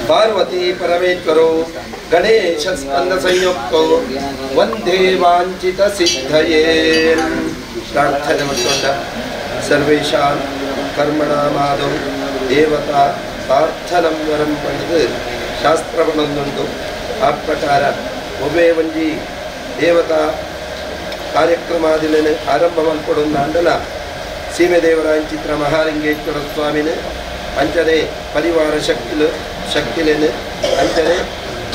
ಪಾರ್ವತಿ ಪರಮೇಶ್ವರೋ ಗಣೇಶ ಸ್ಕಂದ ಸಂಯುಕ್ತೋ ವಂದೇ ವಾಂಛಿತ ಸಿದ್ಧಯೇ. ಪ್ರಾರ್ಥನೆ ಮಾಡಿಕೊಂಡ ಸರ್ವೇಷಾಂ ಕರ್ಮಣಾಮಾದೌ ದೇವತಾ ಪ್ರಾರ್ಥನಂ ವರಂ ಪಡೆದು ಶಾಸ್ತ್ರವನ್ನೊಂದುಂಟು. ಆ ಪ್ರಕಾರ ಒಬ್ಬೇ ಒಂಜಿ ದೇವತಾ ಕಾರ್ಯಕ್ರಮಾದಿಲೇನೆ ಆರಂಭ ಮಲ್ಪಡೊಂದು ಅಂಡಲ ಸೀಮೆ ದೇವರಾಯಂಚಿತ್ರ ಮಹಾಲಿಂಗೇಶ್ವರ ಸ್ವಾಮಿನ ಅಂಚನೆ ಪರಿವಾರ ಶಕ್ತಿಲು ಶಕ್ತಿಲೇನೆ ಅಂಚನೆ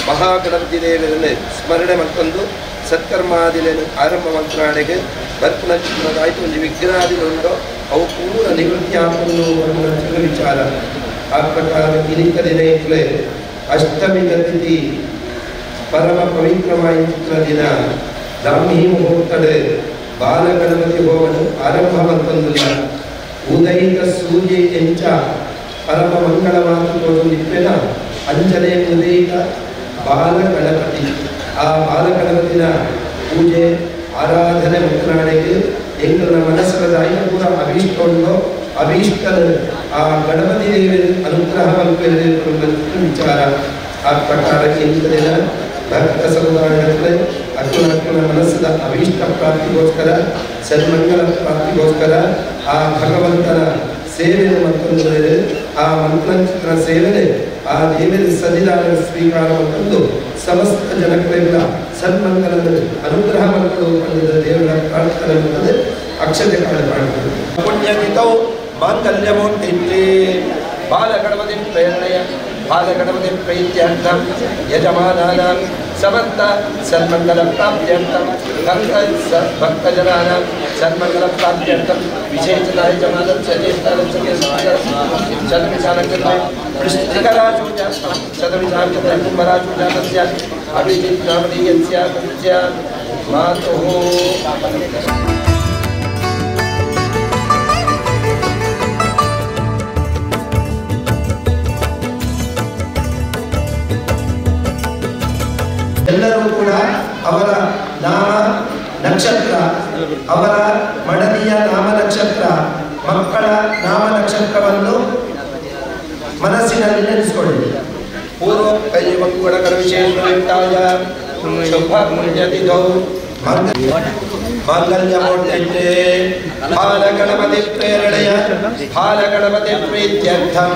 ಮಹಾಗಣಪತಿ ದೇವರನ್ನು ಸ್ಮರಣೆ ಮಲ್ತೊಂದು ಸತ್ಕರ್ಮಾದಿಲೇನು ಆರಂಭ ಮಂತ್ರಾಡೆಗೆ ಬರ್ಪುನಂಚಿತ್ರದಾಯ್ತು ಒಂಜಿ ವಿಘ್ನಾದಿಲುಂಡೋ ಅವು ಪೂರ ನಿವೃತ್ತಿ ಆಪುಂಡು ವಿಚಾರ. ಆ ಪ್ರಕಾರ ಇನಿತ ದಿನ ಅಷ್ಟಮಿ ತಿಥಿ ಪರಮ ಪವಿತ್ರವಾಯಿತ್ರ ದಿನ ಬ್ರಾಹ್ಮೀ ಮುಹೂರ್ತದ ಬಾಲಗಣಪತಿ ಹೋಮನು ಆರಂಭ ಮಂತೊಂದುಲ್ಲ. ಉದಯಿತ ಸೂರ್ಯ ಎಂಚ ಪರಮ ಮಂಗಳವಾದ ತೋಜೊಂದಿಪ್ಪೆನ ಅಂಚನೆ ಉದಯಿತ ಬಾಲಗಣಪತಿ ಆ ಬಾಲಗಣಪತಿನ ಪೂಜೆ ಆರಾಧನೆ ಮಂತ್ರಾಡೆಗೆ ಎಂಕಲ್ನ ಮನಸ್ಸದ ಪೂರ ಅಭೀಷ್ಟ ಉಂಡೋ ಅಭೀಷ್ಟದ ಆ ಗಣಪತಿ ದೇವರ ಅನುಗ್ರಹ ವಿಚಾರ. ಆ ಪ್ರಕಾರ ಇಂದಿನ ಭಕ್ತ ಸಮುದಾಯಕ್ಕೆ ಅಕ್ಕನ ಮನಸ್ಸದ ಅಭೀಷ್ಟ ಪ್ರಾಪ್ತಿಗೋಸ್ಕರ ಸನ್ಮಂಗಲ ಪ್ರಾಪ್ತಿಗೋಸ್ಕರ ಆ ಭಗವಂತನ ಸೇವೆಯನ್ನು ಮತ್ತೊಂದು ಆ ಮಂತ್ರಚಿತ್ರ ಸೇವನೆ ಆ ದೇವರ ಸನ್ನಿಧಾನ ಸ್ವೀಕಾರ ಮತ್ತೊಂದು ಸಮಸ್ತ ಜನಕ್ಕೆಲ್ಲ ಸನ್ಮಂಗಲದ ಅನುಗ್ರಹ ಮಕ್ಕಳು ದೇವರ ಪ್ರಾರ್ಥನೆ ಮಾಡ್ತದೆ. ಅಕ್ಷತೆ ಕಾಳು ಮಾಡುತ್ತದೆ. ಪುಣ್ಯತಿಥೌ ಮಾಂಗಲ್ಯಮೂರ್ತಿ ಬಾಲಗಣಪತಿ ಪ್ರೇರಣೆಯ ಬಾಲಗಣಪತಿ ಪ್ರೀತ್ಯರ್ಥಂ ಯಜಮಾನಾನಾಂ ಸಮಸ್ತ ಸನ್ಮಂಗಲ ಪ್ರಾಪ್ತ್ಯರ್ಥಂ ಭಕ್ತಜನಾನಾಂ ಸನ್ಮಂಗಲ ಪ್ರಾಪ್ತ್ಯರ್ಥಂ ವಿಶೇಷತಃ ಯಜಮಾನಸ್ಯ ಶತವಿಚಾರಕೃತೆ ಶತವಿಚಾರಕೃತೆ ಕುಂಭರಾಜೋಜಾತಸ್ಯ ಅಭಿಜಿತ್ ನಾಮಧೇಯಸ್ಯ ತಸ್ಯ ಮಾತುಃ. ಎಲ್ಲರೂ ಕೂಡ ಅವರ ನಾಮ ನಕ್ಷತ್ರ, ಅವರ ಮಡದಿಯ ನಾಮ ನಕ್ಷತ್ರ, ಮಕ್ಕಳ ನಾಮ ನಕ್ಷತ್ರವನ್ನು ಮನಸ್ಸಿನಲ್ಲಿ ನೆನೆಸಿಕೊಳ್ಳಿ. ಪೂರ್ವ ಕೈಮಕ್ಕಳ ವಿಶೇಷ ಶುಭ ಪುಣ್ಯತಿಥೌ ಮಾಂಗಲ್ಯಮೂರ್ತಿ ಬಾಲಗಣಪತಿ ಪ್ರೇರಣೆಯ ಬಾಲಗಣಪತಿ ಪ್ರೀತ್ಯರ್ಥಂ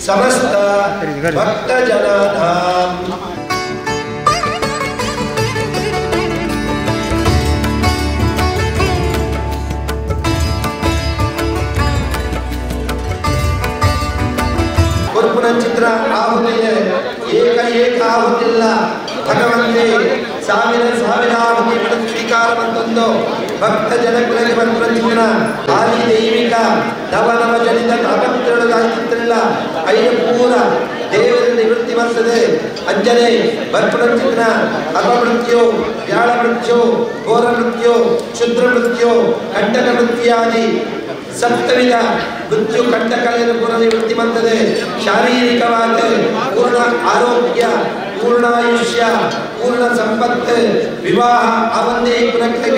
ಸಮಸ್ತ ಭಕ್ತಜನಾನಾಂ ಚಿತ್ರ ಆಹುತಿದೆ ಏಕ ಏಕ ಆಹುತಿಲ್ಲ. ಭಗವಂತೆ ಸಾವಿರ ಸಾವಿರ ಆಹುತಿಗಳನ್ನು ಸ್ವೀಕಾರ ಮಂತೊಂದು ಭಕ್ತ ಜನಕುಲಗೆ ಬಂದ ಚಿತ್ರ ಆದಿ ದೈವಿಕ ನವ ನವ ಜನಿತ ತಾಪತ್ರಗಳ ಐದು ಪೂರ ದೇವರ ನಿವೃತ್ತಿ ಬರ್ತದೆ. ಅಂಜನೆ ಬರ್ಪಣ ಚಿತ್ರ ಅಪಮೃತ್ಯು, ವ್ಯಾಳ ಮೃತ್ಯು, ಘೋರ ಮೃತ್ಯು, ಕ್ಷುದ್ರ ಮೃತ್ಯು, ಕಂಟಕ ಮೃತ್ಯಾದಿ ಸಪ್ತವಿಧ ಮೃತ್ಯು ಕಂಟಕಗಳನ್ನು ಪೂರ್ಣ ನಿವೃತ್ತಿ ಬಂತದೆ. ಶಾರೀರಿಕವಾದ ಪೂರ್ಣ ಆರೋಗ್ಯ, ಪೂರ್ಣಾಯುಷ್ಯ, ಪೂರ್ಣ ಸಂಪತ್ತು, ವಿವಾಹ ಅವಂದೇ ಪುನಕ್ಕೆ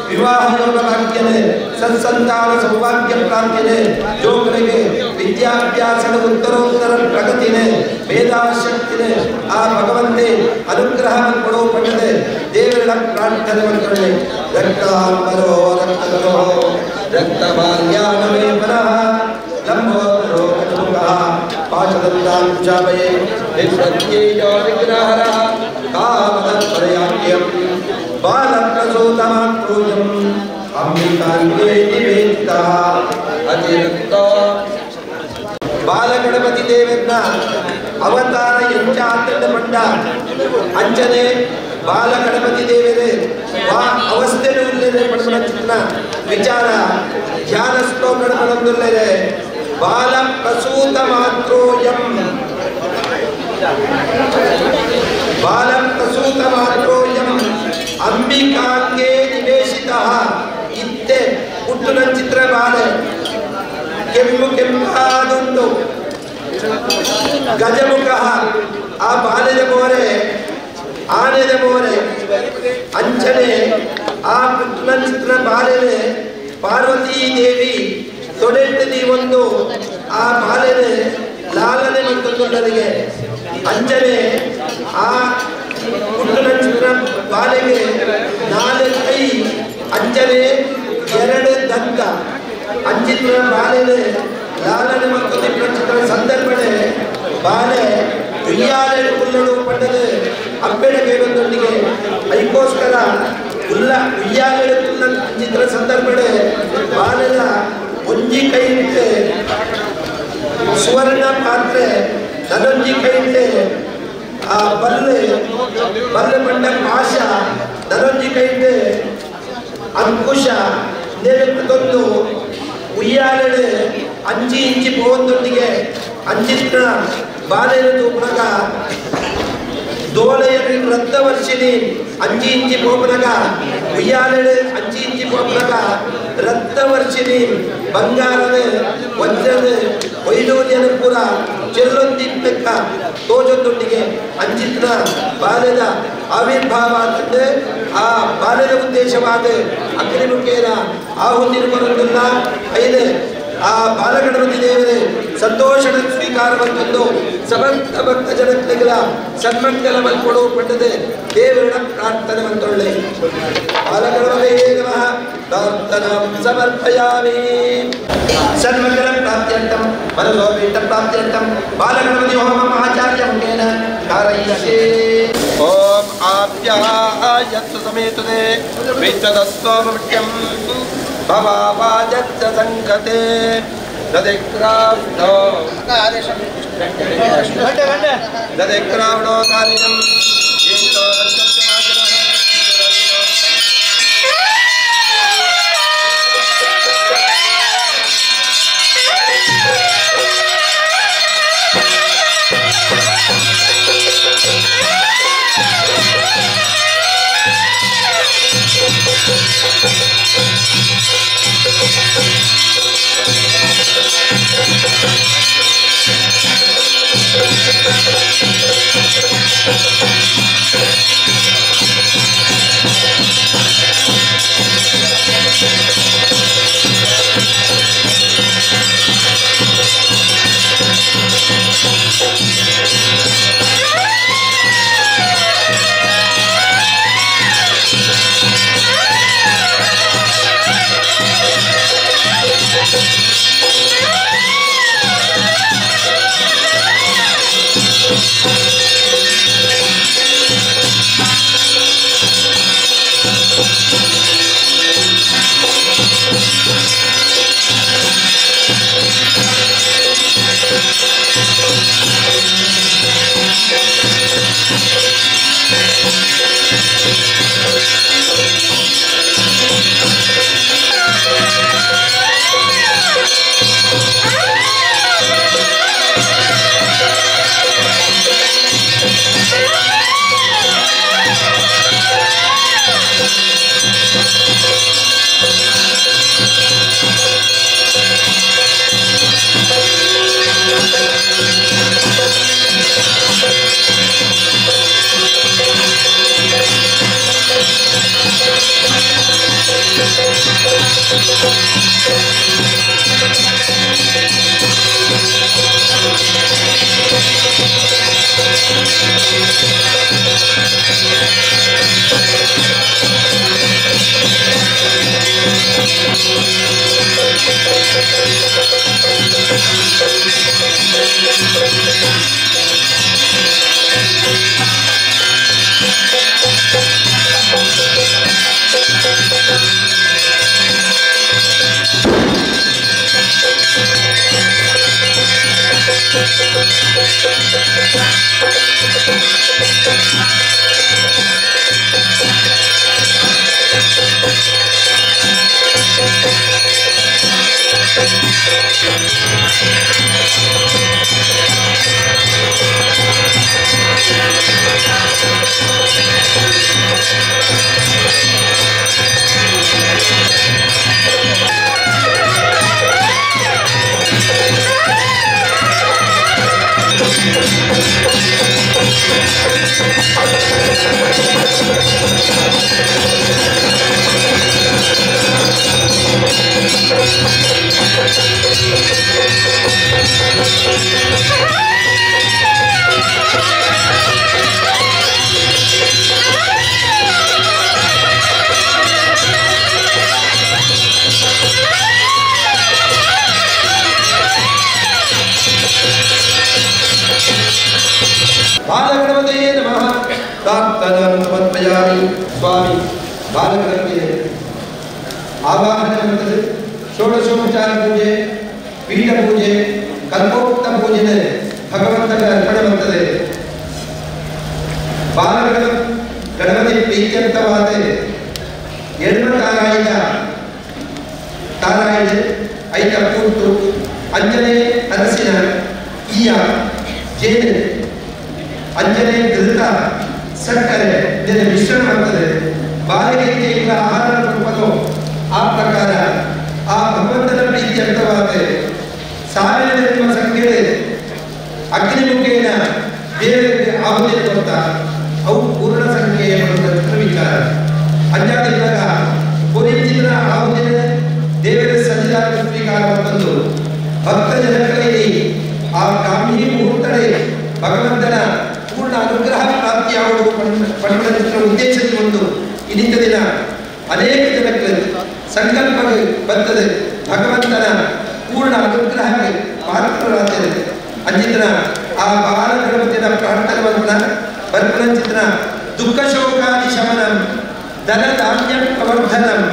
ವಿವಾಹ ಯೋಗ ಭಾಗ್ಯನೆ, ಸತ್ಸಂತಾನ ಸೌಭಾಗ್ಯ ಪ್ರಾಪ್ತಿನೆ, ಜೋಗರಿಗೆ ವಿದ್ಯಾಭ್ಯಾಸದ ಉತ್ತರೋತ್ತರ ಪ್ರಗತಿನೇ, ವೇದಾಶಕ್ತಿನೇ ಆ ಭಗವಂತೆ ಅನುಗ್ರಹ ಕೊಡೋ ಪಟ್ಟದೆ ದೇವರ ಪ್ರಾರ್ಥನೆ ಮಂತ್ರನೆ. ರಕ್ತಾಂಬರೋ ರಕ್ತದರೋ ರಕ್ತಮಾಲ್ಯಾನವೇ ಪರಃ ಲಂಬೋದರೋ ಕಟುಕಃ ಪಾಶದಂತಾಂಕುಶಾಮಯೇ ವಿಪ್ರತ್ಯೇಯೋ ವಿಘ್ನಹರಃ ಕಾಮದತ್ಪರ್ಯಾಪ್ಯಂ ಬಾಲಪ್ರಸೂತಮಾತೃಜಂ ಅಂಬಿಕಾಂಗೆ ನಿವೇದಿತಃ ಅತಿರಕ್ತ. ಬಾಲಗಣಪತಿ ದೇವರನ್ನ ಅವತಾರ ಎಂಚ ಆತಂಡ ಪಂಡ ಅಂಚನೆ ಬಾಲಗಣಪತಿ ದೇವರೇ ವಾ ಅವಸ್ಥೆನು ಉಲ್ಲೇನೆ ಪಡುವ ಚಿತ್ರ ವಿಚಾರ ಧ್ಯಾನ ಶ್ಲೋಕಗಳ ಪಡೊಂದುಲ್ಲೇನೆ. ಬಾಲ ಪ್ರಸೂತ ಮಾತ್ರೋಯಂ ಬಾಲ ಪ್ರಸೂತ ಮಾತ್ರೋಯಂ ಅಂಬಿಕಾಂಗೆ ನಿವೇಶಿತಃ. ಇತ್ತೆ ಹುಟ್ಟುನ ಚಿತ್ರ ಬಾಲೆ ಕೆಂಪು ಕೆಂಪಾದುಂಟು ಗಜಮುಖ ಆ ಬಾಲ್ಯದ ಮೋರೆ ಆನೆದ ಮೋರೆ ಅಂಚನೆ ಆ ಪುಟ್ಟನ ಚಿತ್ರ ಬಾಲೆನೆ ಪಾರ್ವತೀ ದೇವಿ ತೊಡೆಟ್ಟದಿ ಒಂದು ಆ ಬಾಲೆನೆ ಲಾಲನೆ ಮಂತೊಂದುಳ್ಳರಿಗೆ ಅಂಚನೆ ಆ ಪುಟ್ಟನಂಚಿನ ಬಾಲೆಗೆ 4 ಕೈ ಅಂಚನೆ 2 ದಂತ ಅಂಚಿನ ಬಾಲೆಗೆ ಲಾಲನೆ ಮಂತೊಂದಿಪ್ಪಂಚಿನ ಸಂದರ್ಭಡೆ ಬಾಲೆ ಉಯ್ಯಾಲೆ ಕುಲ್ಲಡು ಪಂಡದು ಅಪ್ಪೆಡ ಕೈಗೊಂದೊಂದಿಗೆ ಐಕೋಸ್ಕರ ಉಲ್ಲ ಉಯ್ಯಾಲೆ ಕುಲ್ಲ ಅಂಚಿನ ಸಂದರ್ಭಡೆ ಬಾಲೆದ ಒಂಜಿ ಕೈಂಟೆ ಸುವರ್ಣ ಪಾತ್ರೆ ನನೊಂಜಿ ಕೈಂಟೆ ಆ ಬಲ್ಲೆ ಬಲ್ಲೆ ಪಂಡ ಪಾಶ ನನೊಂಜಿ ಕೈಂಟೆ ಅಂಕುಶ ನೆನಪದೊಂದು ಉಯ್ಯಾಲೆ ಅಂಚಿ ಇಂಚಿ ಪೋವೊಂದೊಂದಿಗೆ ಅಂಚಿನ ಬಾಲೆಯ ತೂಪುನಗ ದೋಳೆಯ ರಕ್ತವರ್ಷಿಣಿ ಅಂಚಿ ಇಂಚಿ ಪೋಪುನಗ ಉಯ್ಯಾಲೆ ಅಂಚಿ ಇಂಚಿ ಪೋಪುನಗ ರಕ್ತವರ್ಷಿಣಿ ಬಂಗಾರದ ವಜ್ರದ ವೈಡೂರ್ಯನ ಪೂರ ಚೆಲ್ಲೊಂದಿಪ್ಪೆಕ್ಕ ತೋಜೊಂದೊಂದಿಗೆ ಅಂಚಿನ ಬಾಲ್ಯದ ಆವಿರ್ಭಾವ ಅಂತಂದ್ರೆ ಆ ಬಾಲ್ಯದ ಉದ್ದೇಶವಾದ ಅಗ್ನಿಮುಖೇನ ಆಹುತಿ ಬರೋದನ್ನ ಐದು ಆ ಬಾಲಗಣಪತಿ ದೇವರೇ ಸಂತೋಷದ ಸ್ವೀಕಾರ ಬಂದೊಂದು ಸಮಸ್ತ ಭಕ್ತ ಜನತೆಗಳ ಸನ್ಮಂಗಲ ಮಲ್ಕೊಡು ಪಟ್ಟದೆ ದೇವರನ್ನ ಪ್ರಾರ್ಥನೆ ಬಂದೊಳ್ಳೆ ಬಾಲಗಣಪತಿಯೇ ನಮಃ. ಪ್ರಾರ್ಥನಾಂ ಸಮರ್ಪಯಾಮಿ. ಸನ್ಮಂಗಲ ಪ್ರಾಪ್ತ್ಯರ್ಥಂ ಮನಸೋಭೀಷ್ಟ ಪ್ರಾಪ್ತ್ಯರ್ಥಂ ಬಾಲಗಣಪತಿ ಹೋಮಂ ಆಚಾರ್ಯ ಮುಖೇನ ಕಾರಯಿಷ್ಯೆ. ಓಂ ಆಪ್ಯಾಯಸ್ಸು ಸಮೇತುದೆ ವಿಶ್ವದಸ್ತೋಮವಿಷ್ಯಂ ಭವಾವಾಜಸ್ಸ ಸಂಕತೆ ದದಿಕ್ರಾವಣೋ ದದಿಕ್ರಾವಣೋ ಕಾರಿಣಂ ಏತೋ ಬಾಲಗಣಪತಯೇ ನಮಃ. ಪ್ರಾರ್ಥನಾಂ ಸಮರ್ಪಯಾಮಿ. ಸ್ವಾಮಿ ಬಾಲಗಣಪತಿಯೇ ಆವಾಹನೆ ಮಾಡ್ತದೆ. ಷೋಡಶೋಪಚಾರ ಪೂಜೆ, ಪೀಠ ಪೂಜೆ, ಕಲ್ಪೋಕ್ತ ಪೂಜೆ ಭಗವಂತನ ಅರ್ಪಣೆ ಮಾಡ್ತದೆ. ಬಾಲಗಣ ಗಣಪತಿ ಪ್ರೀತ್ಯರ್ಥವಾದ ಎಡ್ಮ ತಾರಾಯಿದ ತಾರಾಯಿದೆ ಐತ ಕೂತು ಅಂಜನೆ ಅರಸಿನ ಈಯ ಜೇನು ಅಂಜನೆ ಘೃತ ಸಕ್ಕರೆ ಇದನ್ನು ಮಿಶ್ರಣ ಮಾಡ್ತದೆ. ಬಾಲಿಗೆ ಆಹಾರ ಕೊಡುವುದು ಆ ಪ್ರಕಾರ ಆ ಭಗವಂತನ ಪ್ರೀತ್ಯರ್ಥವಾದ ಸಾವಿರ ಸಂಖ್ಯೆ ಅಗ್ನಿಮುಖೇನ ದೇವರಿಗೆ ಆಹುತಿ ಕೊಡ್ತಾ ಅವು ಪೂರ್ಣ ಸಂಖ್ಯೆಯ ವಿಚಾರ. ಅಂಜಾದಿದ್ದಾಗ ಪುರಿಚಿದ್ರ ಆಹುತಿನ ದೇವರ ಸನ್ನಿಧಾನ ಸ್ವೀಕಾರ ತಂದು ಭಕ್ತ ಜನಗಳಲ್ಲಿ ಆ ಬ್ರಾಹ್ಮಿ ಮುಹೂರ್ತಡೆ ಭಗವಂತನ ಪೂರ್ಣ ಅನುಗ್ರಹ ಪ್ರಾಪ್ತಿಯಾಗುವುದು ಪಂಡಿತರ ಉದ್ದೇಶದ ಒಂದು ಇನ್ನಿಂದ ದಿನ ಅನೇಕ ಜನಕ್ಕೆ ಸಂಕಲ್ಪಕ್ಕೆ ಬರ್ತದೆ ಭಗವಂತನ ಪೂರ್ಣ ಅನುಗ್ರಹಕ್ಕೆ ಪಾತ್ರರಾಗ್ತದೆ. ಅಂಜಿತ್ರ ಆ ಬಾಲಗಣಪತಿಯ ಪ್ರಾರ್ಥನೆ ಬಂದ ಬರ್ಪಣಂಚಿತ್ರ ದುಃಖ ಶೋಕಾದಿ ಶಮನಂ ಧನ ಧಾನ್ಯ ಪ್ರವರ್ಧನಂ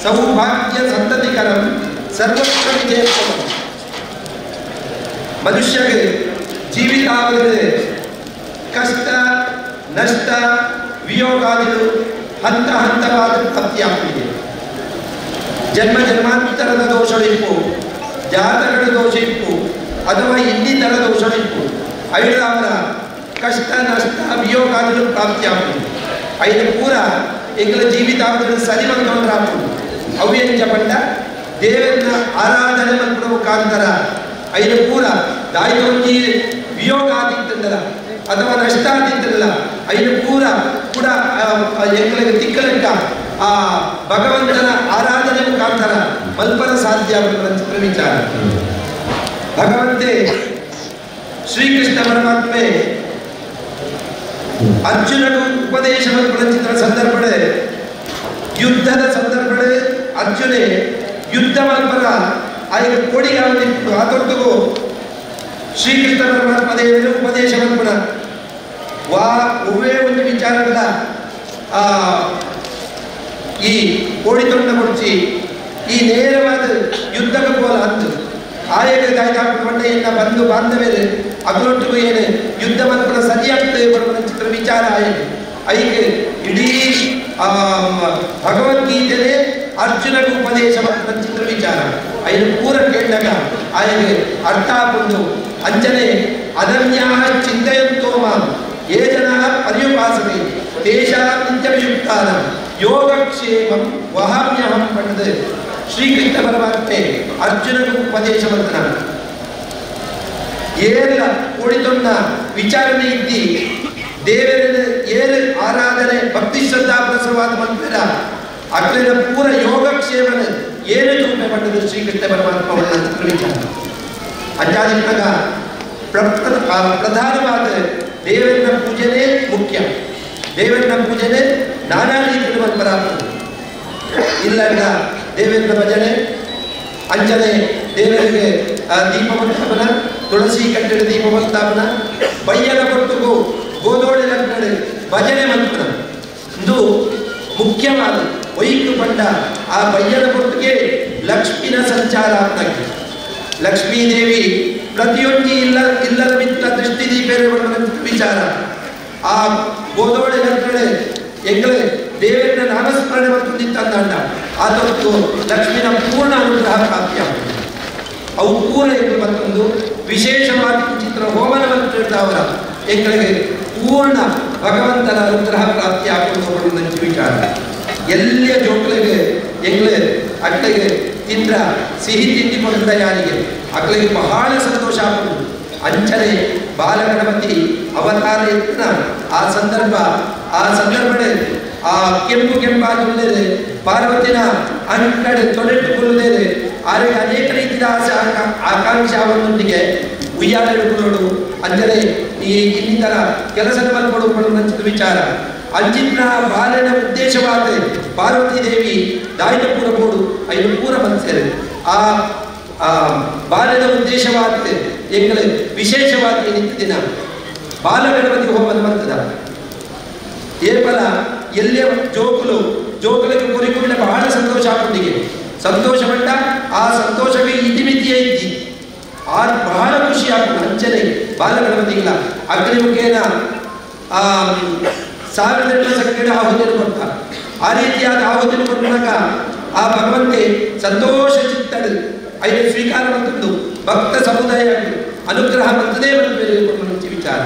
ಸೌಭಾಗ್ಯ ಸಂತತಿಕರಂ ಸರ್ವತ್ರ ವಿಜಯಪ್ರದಂ. ಮನುಷ್ಯಗೆ ಜೀವಿತಾವಧಿಯಲ್ಲಿ ಕಷ್ಟ ನಷ್ಟ ವಿಯೋಗಾದಿಗಳು ಹಂತ ಹಂತವಾದ ಪ್ರಾಪ್ತಿಯಾಗ್ತಿದೆ. ಜನ್ಮ ಜನ್ಮಾಂತರದ ದೋಷಗಳಿಪ್ಪು, ಜಾತಕದ ದೋಷ ಇಪ್ಪು, ಅಥವಾ ಇನ್ನಿತರ ದೋಷಗಳಿಪ್ಪು, ಐದಾವರ ಕಷ್ಟ ನಷ್ಟ ವಿಯೋಗಾದಿಗಳು ಪ್ರಾಪ್ತಿಯಾಗ್ತದೆ. ಐದು ಪೂರ ಎಂಗಳ ಜೀವಿತಾವಧಿಗಳು ಸರಿ ಬಂದವರಾಗ್ತದೆ. ಅವ್ಯಂಜ ಪಂಡ ದೇವರನ್ನ ಆರಾಧನೆ ಮಂತ್ರ ಮುಖಾಂತರ ಐದು ಪೂರ ದಾಯಿತೊಂದಿ ವಿಯೋಗ ಆದಿತ್ತಲ್ಲ ಅಥವಾ ನಷ್ಟ ಆದಿತ್ತಲ್ಲ ಐದು ಪೂರ ಕೂಡ ಎಂಗಳಿಗೆ ತಿಕ್ಕಲೆಕ್ಕ ಆ ಭಗವಂತನ ಆರಾಧನೆ ಮುಖಾಂತರ ಮಲ್ಪನ ಸಾಧ್ಯ ಚಿತ್ರ ವಿಚಾರ. ಭಗವಂತೆ ಶ್ರೀಕೃಷ್ಣ ಪರಮಾತ್ಮೆ ಅರ್ಜುನನು ಉಪದೇಶ ಮಲ್ಪನ ಸಂದರ್ಭಡೆ ಯುದ್ಧದ ಸಂದರ್ಭಡೆ ಅರ್ಜುನೆ ಯುದ್ಧ ಮಲ್ಪನ ಆಯ್ಕೆ ಕೋಡಿಗೆ ಆತೊರ್ತಗೂ ಶ್ರೀಕೃಷ್ಣ ಪರಮಾತ್ಮ ದೇವರು ಉಪದೇಶ ಮಲ್ಪನ ವಾ ಒವ್ವೇ ಒಂದು ವಿಚಾರಗಳ ಆ ಈ ಕೋಡಿ ತೊಂಡ ಕೊಡ್ಚಿ ಈ ನೇರವಾದ ಯುದ್ಧಕ್ಕೆ ಬೋಲ ಹತ್ತು ಆಯಕ ಗಾಯಕ ಬಂಧು ಬಾಂಧವ್ಯರು ಅಗಲೊಟ್ಟಿಗೂ ಏನು ಯುದ್ಧ ಮಲ್ಪನ ಸರಿಯಾಗ್ತದೆ ಬರುವ ಚಿತ್ರ ವಿಚಾರ ಆಯಕೆ ಐಕೆ ಇಡೀ ಭಗವದ್ಗೀತೆಯೇ ಅರ್ಜುನಗೆ ಉಪದೇಶ ಮಲ್ಪನ ಚಿತ್ರ ವಿಚಾರ ಐದು ಪೂರ ಕೇಳಿದಾಗ ಆಯಗೆ ಅರ್ಥ ಆಗುವುದು. ಅಂಜನೆ ಅನನ್ಯಾ ಚಿಂತೆಯಂತೋ ಮಾಂ ಯೇ ಜನಾ ಪರ್ಯುಪಾಸತೆ ತೇಷಾಂ ನಿತ್ಯವಿಯುಕ್ತಾನ ಯೋಗಕ್ಷೇಮಂ ವಹಾಮ್ಯಹಂ ಪಂಡದೆ ಶ್ರೀಕೃಷ್ಣ ಪರಮಾತ್ಮೆ ಅರ್ಜುನಗೂ ಉಪದೇಶ ಮಂತ್ರ ಏರ ಕೂಡಿತೊಂಡ ವಿಚಾರಣೆ ಇದ್ದಿ ದೇವರನ್ನ ಏರು ಆರಾಧನೆ ಭಕ್ತಿ ಶ್ರದ್ಧಾ ಪ್ರಸರವಾದ ಮಂತ್ರ ಅಗ್ಲಿನ ಪೂರ ಯೋಗಕ್ಷೇಮನ ಏನು ತೂಪೆ ಪಟ್ಟದ ಶ್ರೀಕೃಷ್ಣ ಪರಮಾತ್ಮ ವಿಚಾರ. ಅಂಜಾದಿಪ್ರಗ ಪ್ರಧಾನವಾದ ದೇವರನ್ನ ಪೂಜೆನೇ ಮುಖ್ಯ. ದೇವರನ್ನ ಪೂಜೆನೇ ನಾನಾ ರೀತಿಯಲ್ಲಿ ಮನ್ಪರಾಗ್ತದೆ. ಇಲ್ಲ ದೇವೇಂದ್ರ ಭಜನೆ ಅಂಜನೆ ದೇವರಿಗೆ ದೀಪಮಂತಾಪನ, ತುಳಸಿ ಕಟ್ಟಡ ದೀಪಮಂತಾಪನ, ಬಯ್ಯನ ಕೊಟ್ಟುಗು ಗೋದೋಳಿ ಲಗ್ನಡೆ ಭಜನೆ ಮಂತ್ರ ಇದು ಮುಖ್ಯವಾದ ವೈಕು ಪಂಡ. ಆ ಬಯ್ಯನ ಕೊಟ್ಟಿಗೆ ಲಕ್ಷ್ಮಿನ ಸಂಚಾರ ಆಗ್ತದೆ. ಲಕ್ಷ್ಮೀದೇವಿ ಪ್ರತಿಯೊಂದು ಇಲ್ಲ ಇಲ್ಲದ ಮಿತ್ರ ದೃಷ್ಟಿ ದೀಪೇರೆ ವಿಚಾರ. ಆ ಗೋದೋಳಿ ಲಗ್ನಡೆ ಎಂಗಳೇ ದೇವರನ್ನ ನಾಮಸ್ಮರಣೆ ಮತ್ತು ನಿಂತಂದ ಆತೊತ್ತು ಲಕ್ಷ್ಮಿನ ಪೂರ್ಣ ಅನುಗ್ರಹ ಪ್ರಾಪ್ತಿಯಾಗುತ್ತದೆ. ಅವು ಪೂರ್ಣ ಎಂದು ಮತ್ತೊಂದು ವಿಶೇಷವಾದ ಚಿತ್ರ ಹೋಮನ ಮಂತ್ರ ಎಂಗಳಿಗೆ ಪೂರ್ಣ ಭಗವಂತನ ಅನುಗ್ರಹ ಪ್ರಾಪ್ತಿಯಾಗುವುದು ವಿಚಾರ. ಎಲ್ಲಿಯ ಜೋಕ್ಲಿಗೆ ಎಂಗ್ಲೆ ಅಟ್ಟೆಗೆ ತಿಂದ್ರ ಸಿಹಿ ತಿಂಡಿ ಕೊಟ್ಟ ಯಾರಿಗೆ ಅಗ್ಲಿಗೆ ಬಹಳ ಸಂತೋಷ ಆಗುವುದು. ಅಂಚನೆ ಬಾಲಗಣಪತಿ ಅವತಾರ ಎತ್ತಿನ ಆ ಸಂದರ್ಭ ಆ ಸಂದರ್ಭಡೆ ಆ ಕೆಂಪು ಕೆಂಪಾಗಿ ಉಳ್ಳೇದೆ ಪಾರ್ವತಿನ ಅಂಕಡೆ ತೊಡೆಟ್ಟು ಕೊಲ್ಲುದೇನೆ ಆರಿಗೆ ಅನೇಕ ರೀತಿಯ ರೀತಿಯ ಆಸೆ ಆಕಾಂಕ್ಷೆ ಅವನೊಂದಿಗೆ ಉಯ್ಯಾಲೆ ಹಿಡ್ಕೊಳ್ಳೋಡು ಅಂಜನೆ ಈ ಇನ್ನಿತರ ಕೆಲಸದ ಮಲ್ಕೊಡು ನಂಚಿದ ವಿಚಾರ ಅಂಚಿನ ಬಾಲನ ಉದ್ದೇಶವಾದ ಪಾರ್ವತಿ ದೇವಿ ದಾಯಿನ ಪೂರ ಬೋಡು ಐದು ಪೂರ ಮನಸ್ಸೇರೆ ಆ ಬಾಲ್ಯದ ಉದ್ದೇಶವಾದ ಎಂಗಳ ವಿಶೇಷವಾದ ನಿಂತ ದಿನ ಬಾಲಗಣಪತಿ ಹೋಮದ ಮಂತದ ಏಪಲ ಎಲ್ಲೇ ಜೋಕುಲು ಜೋಕುಲಿಗೆ ಕೊರಿಕುಂಡ ಬಹಳ ಸಂತೋಷ ಆಗುತ್ತಿಗೆ ಸಂತೋಷ ಪಟ್ಟ ಆ ಸಂತೋಷವೇ ಇತಿಮಿತಿಯೇ ಇದ್ದಿ ಆ ಬಹಳ ಖುಷಿ ಆಗ್ತದೆ ಅಂಚನೆ ಬಾಲಗಣಪತಿಗಳ ಅಗ್ನಿ ಮುಖೇನ ಆ 1008 ಸಂಖ್ಯೆಯ ಆಹುತಿಯನ್ನು ಕೊಟ್ಟ ಆ ರೀತಿಯಾದ ಆಹುತಿಯನ್ನು ಕೊಟ್ಟಾಗ ಆ ಭಗವಂತೆ ಸಂತೋಷ ಚಿತ್ತಡು ಐದು ಸ್ವೀಕಾರ ಮಂತದ್ದು ಭಕ್ತ ಸಮುದಾಯ ಅನುಗ್ರಹ ಮಂತದೇ ಬಂದು ವಿಚಾರ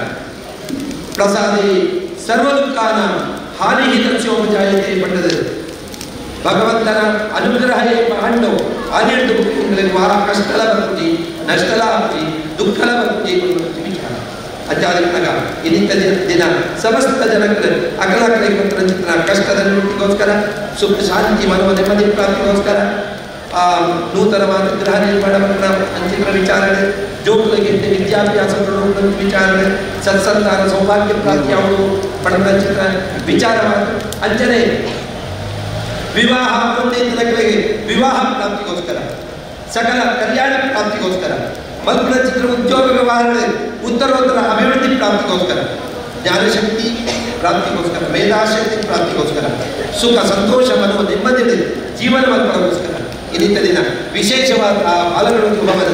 ಪ್ರಸಾದಿ ಸರ್ವ ದುಃಖಾನ ಹಾನಿ ತಸ್ಯೋಪಜಾಯತೆ ಪಟ್ಟದು ಭಗವಂತನ ಅನುಗ್ರಹ ಹಣ್ಣು ಆನೆಂಟು ವಾರ ಕಷ್ಟಲ ಬರ್ತಿ ನಷ್ಟಲ ಆಗ್ತಿ ದುಃಖಲ ಬರ್ತಿ ವಿಚಾರ ಅಜ್ಜಾದ ಇನ್ನಿಂತ ದಿನ ಸಮಸ್ತ ಜನಕ್ಕೆ ಅಕಲಾಕಲಿಗೆ ಚಿತ್ರ ಕಷ್ಟದ ನಿವೃತ್ತಿಗೋಸ್ಕರ ಸುಖ ಶಾಂತಿ ಮನೋ ನೆಮ್ಮದಿ ಪ್ರಾಪ್ತಿಗೋಸ್ಕರ ಆ ನೂತನವಾದ ಗೃಹ ನಿರ್ಮಾಣ ಅಂಚಿನ ವಿಚಾರಣೆ ಜೋಕುಲಿಗೆ ವಿದ್ಯಾಭ್ಯಾಸ ವಿಚಾರಣೆ ಸತ್ಸಂತಾನ ಸೌಭಾಗ್ಯ ಪ್ರಾಪ್ತಿ ಅವಳು ಪಡೆದ ಚಿತ್ರ ವಿಚಾರವಾದ ಅಂಚನೆ ವಿವಾಹ ವಿವಾಹ ಪ್ರಾಪ್ತಿಗೋಸ್ಕರ ಸಕಲ ಕಲ್ಯಾಣ ಪ್ರಾಪ್ತಿಗೋಸ್ಕರ ಮಲ್ಪನ ಚಿತ್ರ ಉದ್ಯೋಗ ವ್ಯವಹಾರ ಉತ್ತರೋತ್ತರ ಅಭಿವೃದ್ಧಿ ಪ್ರಾಪ್ತಿಗೋಸ್ಕರ ಜ್ಞಾನಶಕ್ತಿ ಪ್ರಾಪ್ತಿಗೋಸ್ಕರ ಮೇಧಾಶಕ್ತಿ ಪ್ರಾಪ್ತಿಗೋಸ್ಕರ ಸುಖ ಸಂತೋಷ ಮನೋ ನೆಮ್ಮದಿ ಜೀವನ ಮಲ್ಪಡಗೋಸ್ಕರ ಇನ್ನಿತ ದಿನ ವಿಶೇಷವಾದ ಆ ಬಾಲಗಣಪತಿ ಹೋಮದ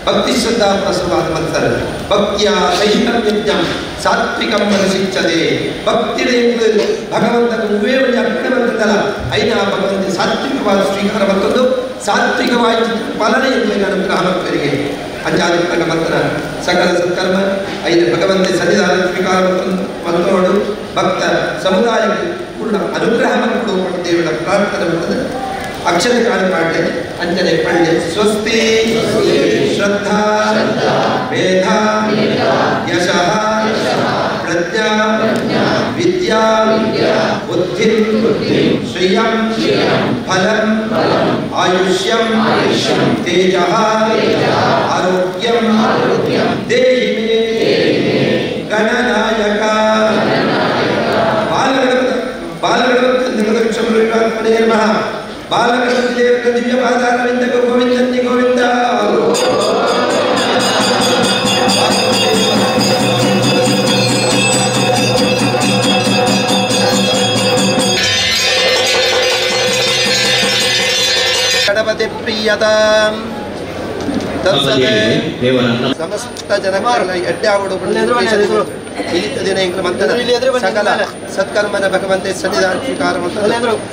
ಭಕ್ತಿ ಶ್ರದ್ಧಾ ಪ್ರಸವಾದ ಮಂತ್ರ ಭಕ್ತಿಯ ಸಹಿತ ಯಜ್ಞ ಸಾತ್ವಿಕಂ ಮನಸಿಚ್ಛದೆ ಭಕ್ತಿ ಭಗವಂತನ ಹೂವೇ ಒಂದು ಅರ್ಪಣೆ ಬಂತಲ್ಲ ಐನ ಭಗವಂತ ಸಾತ್ವಿಕವಾದ ಸ್ವೀಕಾರ ಮತ್ತೊಂದು ಸಾತ್ವಿಕವಾಗಿ ಫಲನೆ ಎಂದು ಅನುಗ್ರಹ ಭಕ್ತರಿಗೆ ಅಂಜಾದಿತ್ಮಕ ಮಂತ್ರ ಸಕಲ ಸತ್ಕರ್ಮ ಐದು ಭಗವಂತ ಸನ್ನಿಧಾನ ಸ್ವೀಕಾರ ಮತ್ತೋಡು ಭಕ್ತ ಸಮುದಾಯಕ್ಕೆ ಪೂರ್ಣ ಅನುಗ್ರಹ ಮತ್ತು ದೇವರ ಪ್ರಾರ್ಥನೆ ಮಾಡ್ತದೆ ಅಕ್ಷರ ಕಾಳು ಪಾಡ್ಲೆ ಅಂಜನೆ ಪಳ್ಳೆ ಸ್ವಸ್ತಿ ಶ್ರದ್ಧಾ ಮೇಧಾ ಯಶಃ ಪ್ರಜ್ಞಾ ವಿದ್ಯಾ ಬುದ್ಧಿ ಶ್ರಿಯಂ ಫಲಂ ಆಯುಷ್ಯಂ ತೇಜಃ ಆರೋಗ್ಯಂ ದೇಹಿ ಮೇ ಗಣನಾಯಕ ಬಾಲಗಣಪತಿ ನಮಃ ಬಾಲಗಣಪತಿ ದೇವರ ದಿವ್ಯ ಪಾದಾರವಿಂದ ಗೋವಿಂದನ್ನಿ ಗೋವಿಂದ ಗಣಪತಿ ಪ್ರಿಯತಾಂ ತತ್ಸದೇ ಸಮಸ್ತ ಜನಗಳ ಎಡ್ಡಾವಡು ದಿನ ಸಕಲ ಸತ್ಕರ್ಮನ ಭಗವಂತೆ ಸನ್ನಿಧಾನ ಸ್ವೀಕಾರ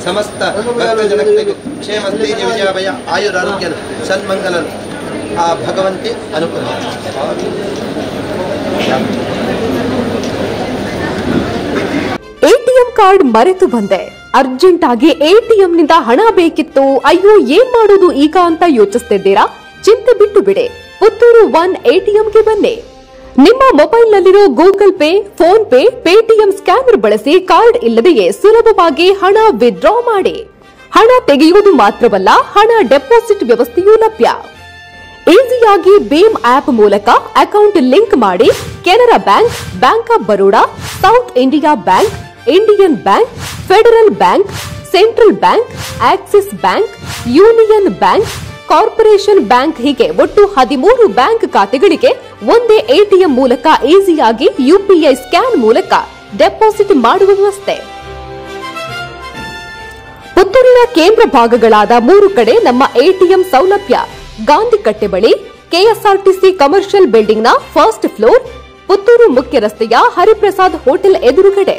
ಸಮಸ್ತ ಭಕ್ತ ಜನಗಳಿಗೆ ಕ್ಷೇಮ ಸ್ಥೈರ್ಯ ವಿಜಯ ಆಯುರಾರೋಗ್ಯ ಸನ್ಮಂಗಲನ್ ಆ ಭಗವಂತೆ ಅನುಕೂಲ. ಎಟಿಎಂ ಕಾರ್ಡ್ ಮರೆತು ಬಂದೆ, ಅರ್ಜೆಂಟ್ ಆಗಿ ಎಟಿಎಂ ನಿಂದ ಹಣ ಬೇಕಿತ್ತು, ಅಯ್ಯೋ ಏನ್ ಮಾಡೋದು ಈಗ ಅಂತ ಯೋಚಿಸ್ತಿದ್ದೀರಾ? ಚಿಂತೆ ಬಿಟ್ಟು ಬಿಡಿ, ಪುತ್ತೂರು 1 ಎಟಿಎಂಗೆ ಬನ್ನಿ. ನಿಮ್ಮ ಮೊಬೈಲ್ನಲ್ಲಿರೋ Google Pay, PhonePe, Paytm scanner ಬಳಸಿ ಕಾರ್ಡ್ ಇಲ್ಲದೆಯೇ ಸುಲಭವಾಗಿ ಹಣ ವಿತ್ಡ್ರಾ ಮಾಡಿ. ಹಣ ತೆಗೆಯುವುದು ಮಾತ್ರವಲ್ಲ, ಹಣ ಡೆಪಾಸಿಟ್ ವ್ಯವಸ್ಥೆಯೂ ಲಭ್ಯ. ಈಸಿಯಾಗಿ ಭೀಮ್ ಆಪ್ ಮೂಲಕ ಅಕೌಂಟ್ ಲಿಂಕ್ ಮಾಡಿ Canara bank, bank of Baroda, South India bank, Indian bank, federal bank, central bank, Axis bank, union bank, corporation bank ಹೀಗೆ ಒಟ್ಟು 13 ಬ್ಯಾಂಕ್ ಖಾತೆಗಳಿಗೆ ಒಂದೇ ಎಟಿಎಂ ಮೂಲಕ ಈಸಿಯಾಗಿ ಯುಪಿಐ ಸ್ಕ್ಯಾನ್ ಮೂಲಕ ಡೆಪಾಸಿಟ್ ಮಾಡುವ ವ್ಯವಸ್ಥೆ. ಪುತ್ತೂರಿನ ಕೇಂದ್ರ ಭಾಗಗಳಾದ 3 ಕಡೆ ನಮ್ಮ ಎಟಿಎಂ ಸೌಲಭ್ಯ. ಗಾಂಧಿಕಟ್ಟೆ ಬಳಿ ಕೆಎಸ್ಆರ್ಟಿಸಿ ಕಮರ್ಷಿಯಲ್ ಬಿಲ್ಡಿಂಗ್ನ ಫಸ್ಟ್ ಫ್ಲೋರ್, ಪುತ್ತೂರು ಮುಖ್ಯ ರಸ್ತೆಯ ಹರಿಪ್ರಸಾದ್ ಹೋಟೆಲ್ ಎದುರುಗಡೆ.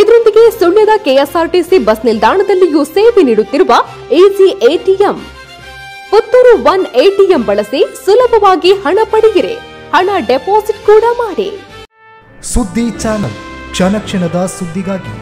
ಇದರೊಂದಿಗೆ ಸುಳ್ಯದ ಕೆಎಸ್ಆರ್ಟಿಸಿ ಬಸ್ ನಿಲ್ದಾಣದಲ್ಲಿಯೂ ಸೇವೆ ನೀಡುತ್ತಿರುವ easy ATM. Puttur 1 ATM ಬಳಸಿ ಸುಲಭವಾಗಿ ಹಣ ಪಡೆಯಿರಿ, ಹಣ ಡೆಪಾಸಿಟ್ ಕೂಡ ಮಾಡಿ. ಸುದ್ದಿ ಚಾನಲ್, ಕ್ಷಣ ಕ್ಷಣದ ಸುದ್ದಿಗಾಗಿ.